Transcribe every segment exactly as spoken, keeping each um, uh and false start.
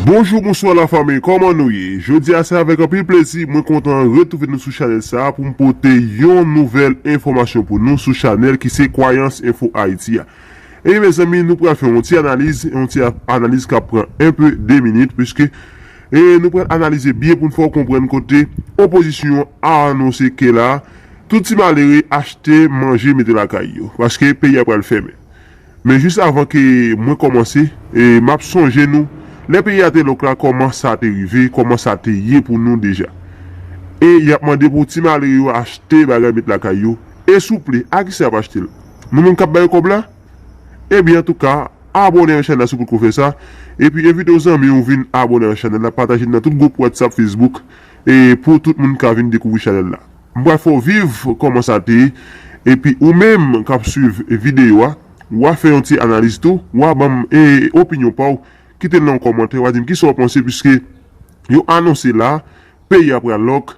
Bonjou, bonswa lafanmi, kòman nou ye? Jodi a se avèk anpil plezi mwen kontan retwouve nou sou chanèl sa a pou m pote yon nouvèl enfòmasyon pou nou sou chanèl ki se Kwayans Enfo Ayiti a. E mezanmi, nou pral fè yon ti analiz, yon ti a- analiz k ap pran enpe de minit, piske e nou pral analize byen pou n fè w konprann kote opozisyon an anonse ke la, tout ti malere achte manje mete lakay yo, paske peyi a pral fèmen. Men jis avan ke mwen kòmanse, e m ap sonje nou, lè peyi a te lòk la, kòman sa te rive, kòman sa te ye pou nou deja. E y ap mande pou ti malere yo achte bagay met lakay yo. E souple, a kisa y ap achte l? Nou menm k ap ba yo kòb la? Ebyen, antouka, abòne ak chanèl la si w potko fè sa. Epi envite w zanmi w vin abòne ak chanèl la, pataje l nan tout gwoup WhatsApp, Facebook, e pou tout moun ka vin dekouvri chanèl la. M pral fè w viv kòman sa te ye. Epi ou menm k ap swiv videyo a, w a fè yon ti analiz tou, w a ban m e, opinyon pa w, kite l nan yon kòmantè, w a di m kisa w panse, piske yo anonse la, peyi a pral lòk,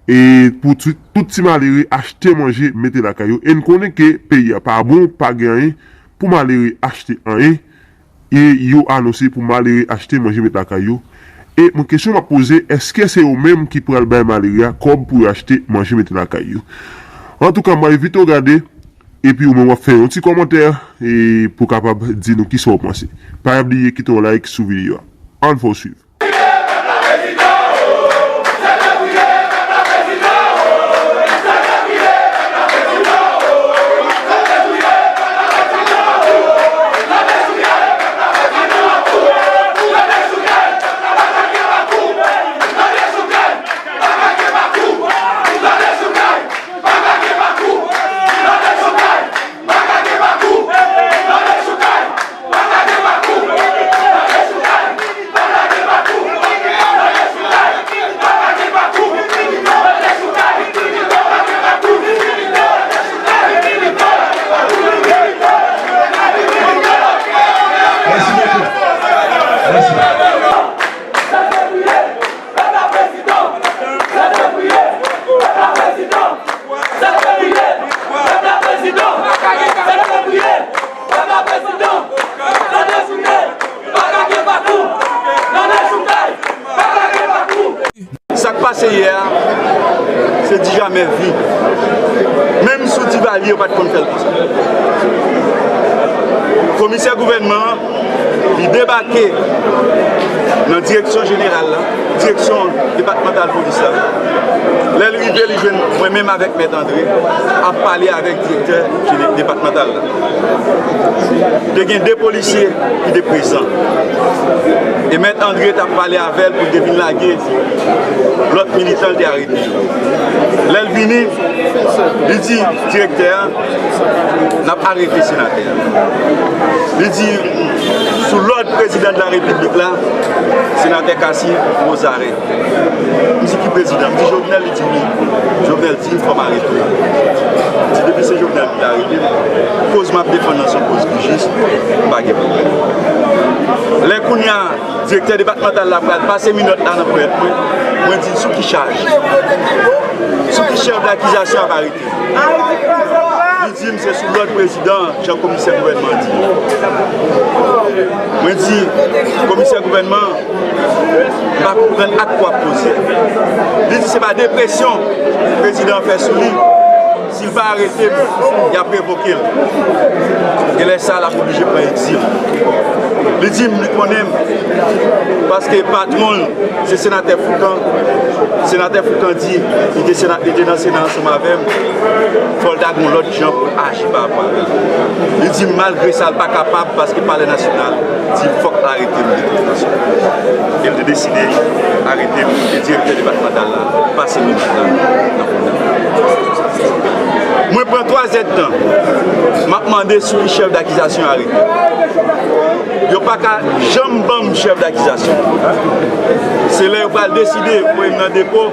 e pou tout, tout ti malere achte manje mete lakay yo. E n konnen ke peyi a pa bon, pa gen anyen pou malere achte anyen. E yo anonse pou malere achte manje met lakay yo. E mwen, kesyon m ap poze, èske se yo menm ki pral bay malere a kòb pou yo achte manje mete lakay yo? Antouka, m pral envite w gade, epi ou menm w ap fè yon ti kòmantè, e pou w kapab di nou kisa w panse. Pa bliye kite yon like sou videyo a. Ann fè w swiv. Sa k pase yè a, se dijamè vi. Menm sou Divalye, yo pa t konn fè l konsa. Komisè gouvènman an, li debake nan direksyon jeneral la, direksyon depatmantal polis la. Lè l rive, li jwenn mwen menm avèk Mèt Andre ap pale avèk direktè jene- depatmantal la. Te gen de polisye ki te prezan. E Mèt Andre t ap pale avè l pou l te vin lage lòt militan l te arete yo. Lè l vini, li di direktè a, n ap arete senatè a. Li di, sou lòd prezidan de la repiblik la, senatè Cassy Rosarey. M di, ki prezidan? M di, Jovenel. Li di, wi. Jovenel di m fò m arete w. M di, depi se Jovenel ki te arete m, koz m ap defann nan se yon koz ki jis, m pa gen pwoblèm. Lè kounye a, direktè depatmantal la pral pase minòt la nan ponyèt mwen, mwen di l, sou ki chaj? Sou ki chèf dakizasyon ap arete m? Li di m se sou lòd prezidan, jan komisè gouvènman an di. Mwen di, komisè gouvènman, m pa konprann ak w ap koze. Li di se pa de presyon prezidan an fè sou li. Si l pa arete m, y ap revoke l. E lè sa a, l ap oblije pran egzil. Li di m, li konnen m, paske patwon l, se senatè Foucan. Senatè Foucan di, li te sena-, li te nan Sena ansanm avè m, fò l ta gen yon lòt jan pou l aji pa rapò avè l. Li di m, malgre sa, l pa kapab, paske Palè Nasyonal di fòk l arete m de tout fason. E l te deside arete m, e direktè depatmantal la pase minòt la nan ponyèt. Mwen pran twa zèdtan, m ap mande sou ki chèf dakizasyon arete. Yo pa ka janm ban m chèf dakizasyon. Se lè yo pral deside voye m nan depo,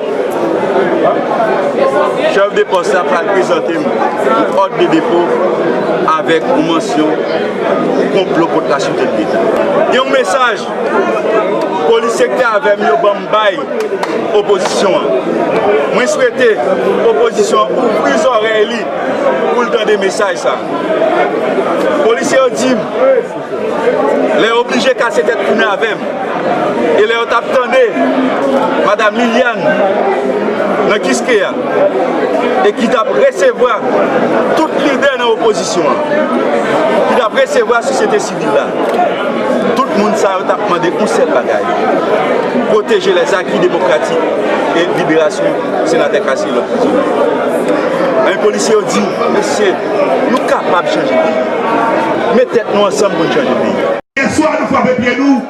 chèf de pòs la pral prezante m yon òd de depo avèk yon mansyon konplo kont la sirete de Leta. Gen yon mesaj polisye ki te avè m yo ban m bay opozisyon an. Mwen swete opozisyon an ouvri zòrèy li pou l tande mesaj sa. Polisye yo di m, Lè yo oblije kase tèt kounye avè m, e lè yo t ap tande Madam Liliane nan Kiskeya, e ki t ap resevwa tout lidè nan opozisyon an, ki t ap resevwa sosyete sivil la, tout moun sa yo t ap mande yon sèl bagay: pwoteje lèzaki demokratik e liberasyon senatè Cassy e lòt prizonye. Men polisye yo di, mesye, nou kapab chanje peyi. Met tèt nou ansanm pou n chanje peyi. Yèswa, nou frape pye nou,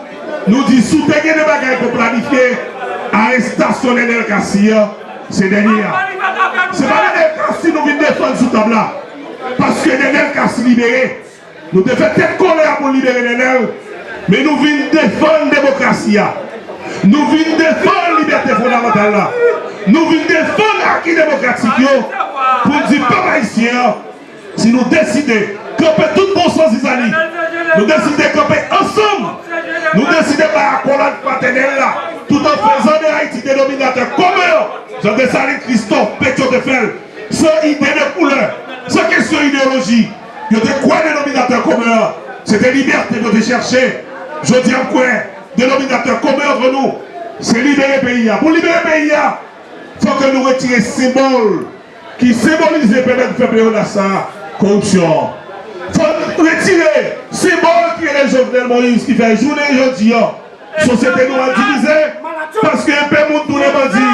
nou di, si w te gen de bagay pou planifye, arestasyon Nenel Cassy an, se dènye a. Se pa Nenel Cassy nou vin defann sou tab la, paske Nenel Cassy libere. Nou te fè tèt kole a pou n libere Nenel, men nou vin defann demokrasi a. Nou vin defann libète fondamantal la. Nou vin defann aki demokratik yo pou n di pèp ayisyen an, si nou deside kanpe tout bon san zizani, nou deside kanpe ansanm, nou deside bay akolad fratènèl la, tout an fezan de Ayiti denominatè komen an, jan Desalin, Kristòf, Petyon te fè l, san ide de koulè, san kesyon ideyoloji. Yo te kwè denominatè komen an, se te libète yo te chèche. Jodi a, m kwè denominatè komen ant nou, se libere peyi a. Pou libere peyi a, fò ke nou retire senbòl ki senbolize, pèmèt fè pleyonas sa a, koripsyon an. Fò n retire senbòl ki rele Jovenel Moïse, ki fè jounen jodi a sosyete nou an divize, paske enpe moun tounen bandi,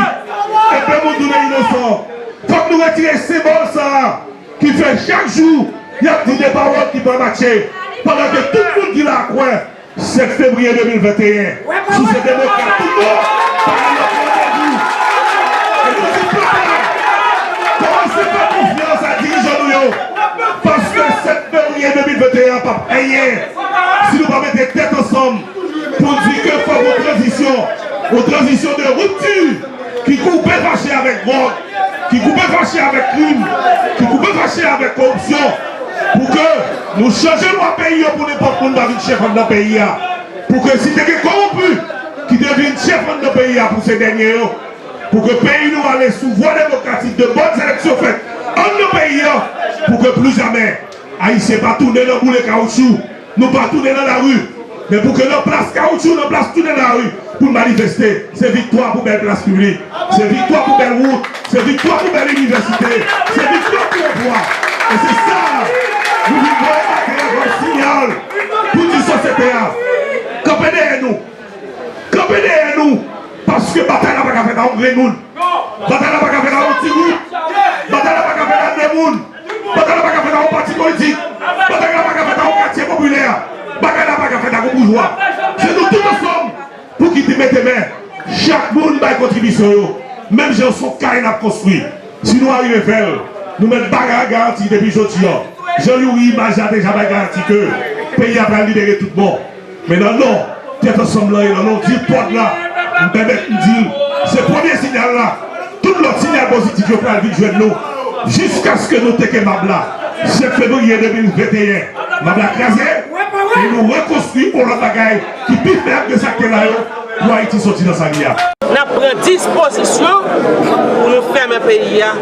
enpe moun tounen inosan. Fòk nou retire senbòl sa a ki fè chak jou y ap di de pawòl ki pa matche, pandan ke tout moun ki la kwè sèt fevriye de mil venteyen, si w se demokrat tout bon, pa gen lòt randevou. E nou di pèp la, kòmanse fè konfyans a dirijan nou yo, paske sèt fevriye de mil venteyen an p ap anyen si nou pa mete tèt ansanm pou n di ke fòk yon tranzisyon, yon tranzisyon de ripti ki koupe fache avèk dwòg, ki koupe fache avèk krim, ki koupe fache avèk koripsyon, pou ke nou chanje lwa peyi yo pou nenpòt moun pa vin chèf anndan peyi a. Pou ke si te gen kowonpi ki te vin chèf anndan peyi a pou se dènye yo, pou ke peyi nou ale sou vwa demokratik, de bòn seleksyon fèt anndan peyi a, pou ke pli jamè Ayisyen pa tounen nan boule kawotchou, nou pa tounen nan lari, men pou ke nan plas kawotchou, nan plas tounen lari, pou n manifeste, se viktwa pou bèl plas piblik, se viktwa pou bèl wout, se viktwa pou bèl inivèsite, se viktwa pou anplwa. E se sa, nou vin voye maten an kòm siyal pou di sosyete a, kanpe dèyè nou. Kanpe dèyè nou, paske batay la pa ka fèt ak yon grenn moun. Batay la pa ka fèt ak yon ti gwoup. Batay la pa ka fèt ak de moun. Batay la pa ka fèt ak yon pati politik. Batay la pa ka fèt ak yon katye popilè. Bagay la pa ka fèt ak yon boujwa. Se nou tout ansanm pou ki te mete men. Chak moun bay kontribisyon yo. Menm jan se yon kay n ap konstwi. Si nou arive fè l, nou mèt ba garanti depi jodi a. Jan Youri imaj la deja bay garanti ke peyi a pral libere tout bon. Men nan non tèt ansanm lan e nan non di pòd la, m pèmèt m di l, se premye siyal la. Tout lòt siyal pozitif yo pral vin jwenn nou. Jiskaske nou teke mab la, sèt fevriye de mil venteyen, mab la kraze, e nou rekonstwi yon lòt bagay ki pi fèb ke sa k te la yo, pou Ayiti soti nan sa l ye a. N ap pran dispozisyon pou nou fèmen peyi a,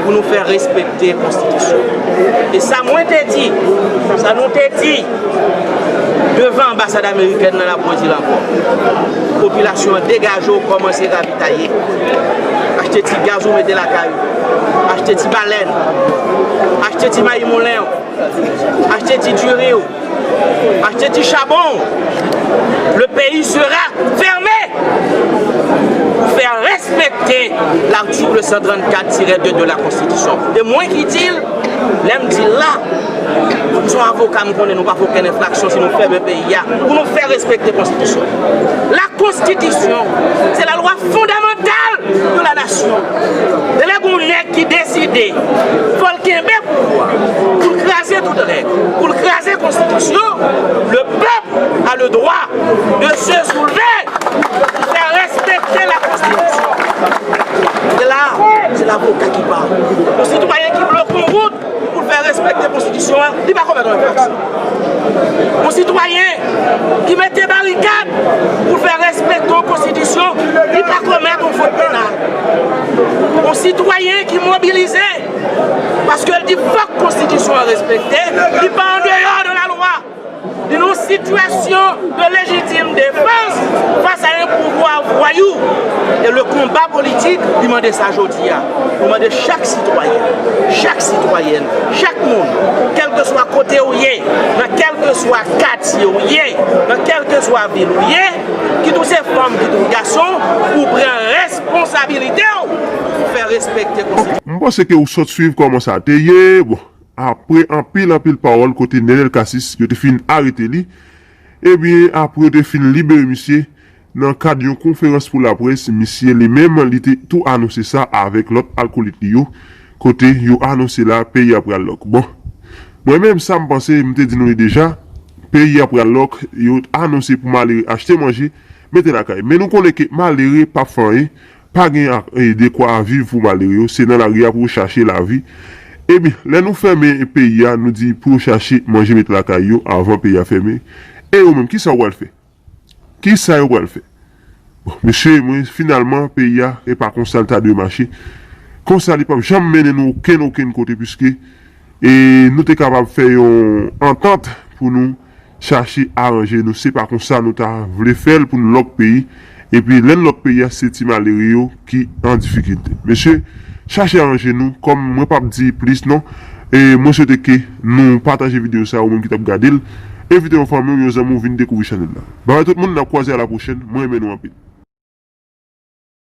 pou nou fè respekte konstitisyon. E sa mwen te di, sa nou te di devan anbasad amerikèn nan, n ap redi l ankò. Popilasyon an, degaje w, kòmanse ravitaye. Achte ti gaz ou mete lakay ou. Achte ti balèn. Achte ti mayi moulen w. Achte ti diri w. Achte ti chabon. Le pays sera fermé pour faire respecter l'article cent trente-quatre tiret deux de la Constitution. E mwen ki di l, lè m di l la, m se yon avoka, m konnen nou pa fè okenn enfraksyon si nou fèmen peyi a, pou nou fè respekte konstitisyon. La Constitution, c'est la loi fondamentale de la nation. E lè gon nèg ki deside fò l kenbe pouvwa, pou l kraze tout règ, pou l kraze konstitisyon, le peuple a le droit de se soulever, de faire respecter la Constitution. E la, se lavoka ki pale. Yon sitwayen ki bloke yon wout, pou l fè respekte konstitisyon an, li pa komèt yon enfraksyon. Yon sitwayen ki mete barikad pou l fè respekte yon konstitisyon, li pa komèt yon fot penal. Yon sitwayen ki mobilize paske l di fòk konstitisyon an respekte, li pa andeyò de la lwa. Li nan yon Situation de légitime défense face à un pouvoir voyou. E le konba politik, li mande sa jodi a. Li mande chak sitwayen, chak sitwayèn, chak moun, kèlkeswa kote ou ye, nan kèlkeswa katye ou ye, nan kèlkeswa vil ou ye, kit ou se fanm, kit ou gason, ou pran responsabilite w pou fè respekte konstitisyon. M panse ke ou sot swiv kòman sa te ye. Bon, apre anpil anpil pawòl kote Nenel Cassy yo te fin arete li, ebyen apre yo te fin libere misye, nan kad yon konferans pou laprès, misye li menm li te tou anonse sa avèk lòt alkolit li yo, kote yo anonse la peyi a pral lòk. Bon, mwen menm sa m panse, m te di nou li deja, peyi a pral lòk, yo anonse pou malere achte manje, mete lakay. Men nou konnen ke malere p ap fè anyen, pa gen dekwa viv pou malere yo, se nan lari a pou yo chache lavi. Ebyen, lè nou fèmen peyi a, nou di pou yo chache manje mete lakay yo avan peyi a fèmen. E yo menm, kisa yo pral fè? Kisa yo pral fè? Bon, mesye, mwen, finalman, peyi a, e pa konsa l ta dwe mache. Konsa, li p ap janm mennen nou okenn, okenn kote, piske e nou te kapab fè yon antant pou nou chache aranje nou. Se pa konsa nou ta vle fè l pou n lòk peyi. Epi lè n lòk peyi a, se ti malere yo ki an difikilte. Mesye, chache aranje nou. Kòm mwen p ap di plis non, e mwen swete ke nou pataje videyo sa, ou menm ki t ap gade l, envite yon fanmi w, yon zanmi w vin dekouvri chanèl la. Babay tout moun, n ap kwaze a la pwochèn. Mwen renmen nou anpil.